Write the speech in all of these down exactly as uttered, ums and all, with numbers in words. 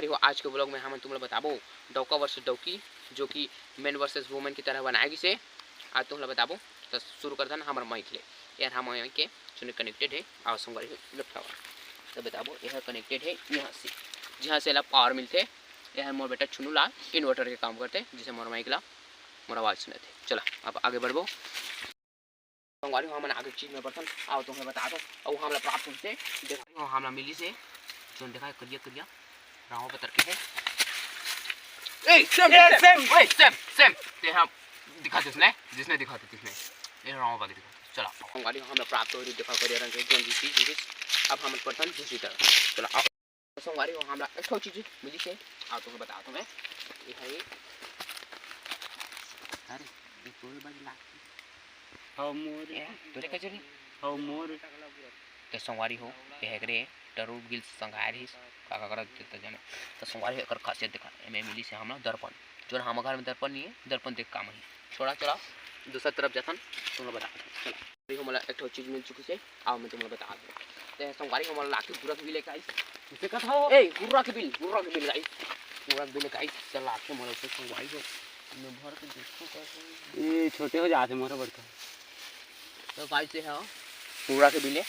देखो, आज के vlog में हमन तुमला बताबो डौका versus डौकी, जो कि men versus women की तरह बनाए गिसे। आज तुमला बताबो, तो शुरू करथन हमर mic ले। यार, हम mic के चुने connected है, आओ संगवारी हो, लपटावा। तो बताबो, यह connected है यहाँ से, जहाँ से एला power मिलथे। यह मोर बेटा छुनू लाल inverter के काम करथे, जिसे मोर mic ला मोर आवाज सुनथे। चला, अब आगे बढ़बो। संगवारी हो, हमन आगे चीज में बर्तन, आओ तुम्हें बता दो। अउ हमला प्राप्त होइसे, देखो, हमला मिली से, जोन देखा है, करिया करिया, रामा पत्थर के है। ए, same, ए, same। Same। ओए, same, same। ते हम दिखा दे जिसने, जिसने दिखा दे जिसने। ये रामा बागी दिखा। चला, संगवारी हो, हमला प्राप्त हो रही, देखा करिया रंग के, जोन जी चीज, अब हम बर्तन दूसरी तरफ। चला, आओ। तो संगवारी हो, हमला एक ठो चीज मिली से, आओ तुम्हें बता दो मैं। ये है, अरे, ये तोरे बाजू लागथे। हव मोर। ए, तोरे कचरी। हव मोर। तो संगवारी हो, ये है करे, टरूट गिल संघाय रहिस, का का करत देता जाने। तो संगवारी हो, एकर खासियत देखा, एमे मिली से हमला दर्पण, जोन हमर घर में दर्पण नहीं है, दर्पण देख काम ही। छोड़ा, चला, दूसरा तरफ जाथन, तुम लोग बता। चला, अभी हमला एक ठो चीज मिल चुकी से, आओ मैं तुम लोग बता दूँ। ते संगवारी हो, हमला लाठी गुर्रा के बिल लेके आई। किसे कथा हो? ए, गुर्रा के बिल, गुर्रा के बिल गाइस, गुर्रा के बिल लेके आई। चल, लाठी मोला उसे संगवारी हो। मैं भर के देखो कैसे। ए, छोटे हो जाते मोर बड़का। तो गाइस, ये है गुर्रा के बिल है।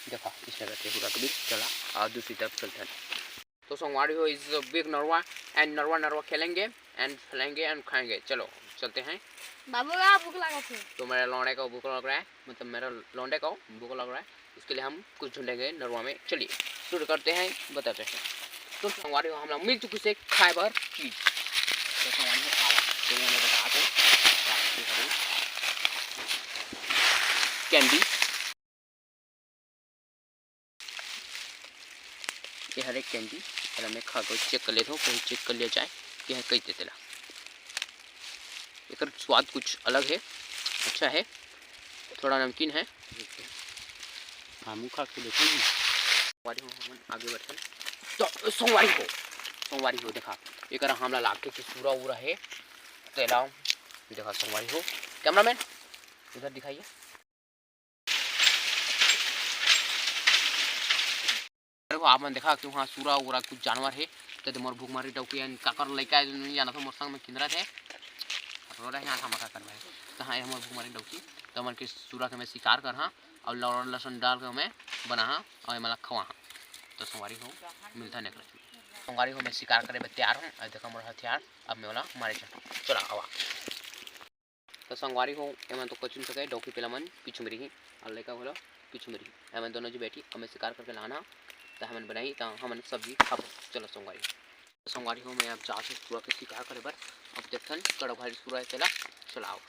देखा, इस तरह से गुर्रा के बिल। चला, और दूसरी तरफ चलते हैं। तो संगवारी हो, is a big नरवा and नरवा नरवा खेलेंगे and फैलेंगे and खाएंगे। चलो, चलते हैं। बाबू का भूख लगा थे। तो मेरे लौंडे को भूख लग रहा है, मतलब मेरा लौंडे को भूख लग रहा है, इसके लिए हम कुछ ढूंढेंगे नरवा में। चलिए, शुरू करते हैं, बताते हैं। तो संगवारी हो, हम लोग मिल चुकी से खाए बर चीज। तो संगवारी हो, खाओ। तो मैंने बता दो, कैंडी। ये हर एक कैंडी, एला मैं खा के चेक कर लेता हूँ, कहीं चेक कर लिया जाए कि है कई तेला। एकर स्वाद कुछ अलग है, अच्छा है, थोड़ा नमकीन है। हमू खा के देखो जी। संगवारी हो, हमन आगे बढ़थन। तो संगवारी हो, संगवारी हो, देखा, एकर हमला लागथे कि सूरा उरा है, तेला देखा संगवारी हो। कैमरामैन, इधर दिखाइए। देखो, आप मन देखा कि वहाँ सूरा उरा कुछ जानवर है, तो मोर भूख मारी डौकी है, काकर लइका है, नहीं जाना था, मोर संग में किंदरा थे। रो रहे हैं, यहाँ था मका कर भाई। तो हाँ, ये मोर भूख मारी डौकी, तो मन के सूरा के मैं शिकार कर, हाँ, और लौड़ा लहसुन डाल के मैं बना, हाँ, और ये मला खवा, हाँ। तो संगवारी हो, मिलता है नेक्स्ट। संगवारी हो, मैं शिकार करे बर तैयार हूँ, और देखा मोर हथियार, अब मैं वाला मारे चल। चला, आवा। तो संगवारी हो, एमन तो कचुन सके, डौकी पेला मन पीछू में रही, और लइका घलो पीछू में रही। एमन दोनों जी बैठी, हमें शिकार करके लाना, तो हमन बनाई, तो हमन सब्जी खाबो। चलो संगवारी। तो संगवारी हो, मैं अब जात हूँ सूरा के शिकार करे बर। अब देखथन, कड़क भारी सूरा है, चला, चलाओ।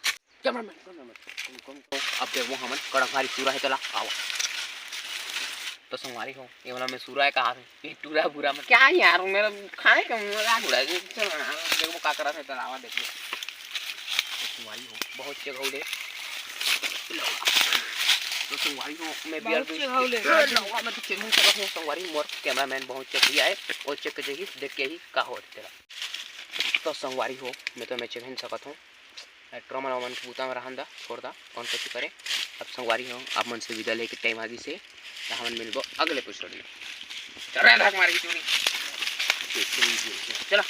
कैमरामैन, कैमरामैन, कौन, कौन, कौन? अब देखो, हमन कड़क भारी सूरा है, चला, आओ। तो संगवारी हो, ये वाला मैं सूरा है, कहा थे? ये टूरा भूरा में क्या यार, मेरा खाने का मजाक उड़ा दे। चल ना, देखो का करा था, चलावा देखो। तो संगवारी हो, बहुत चेक हो दे। तो संगवारी हो, मैं बियर बहुत भी चेक हो ले। लौड़ा में तो चेक नहीं करत हूँ, संगवारी मोर कैमरामैन बहुत चेक किया है, और चेक के जही देख के ही का हो तेरा। तो संगवारी हो, मैं तो मैं चेक नहीं सकत हूँ। ट्रमल मन के बूता में रहन दा, छोड़ दा, कौन कछु करे। अब संगवारी हो, आप मन से विदा लेके टाइम आ गिसे, त हमन मिलबो अगले एपिसोड में। चल रे, धक मार के चूड़ी। चला।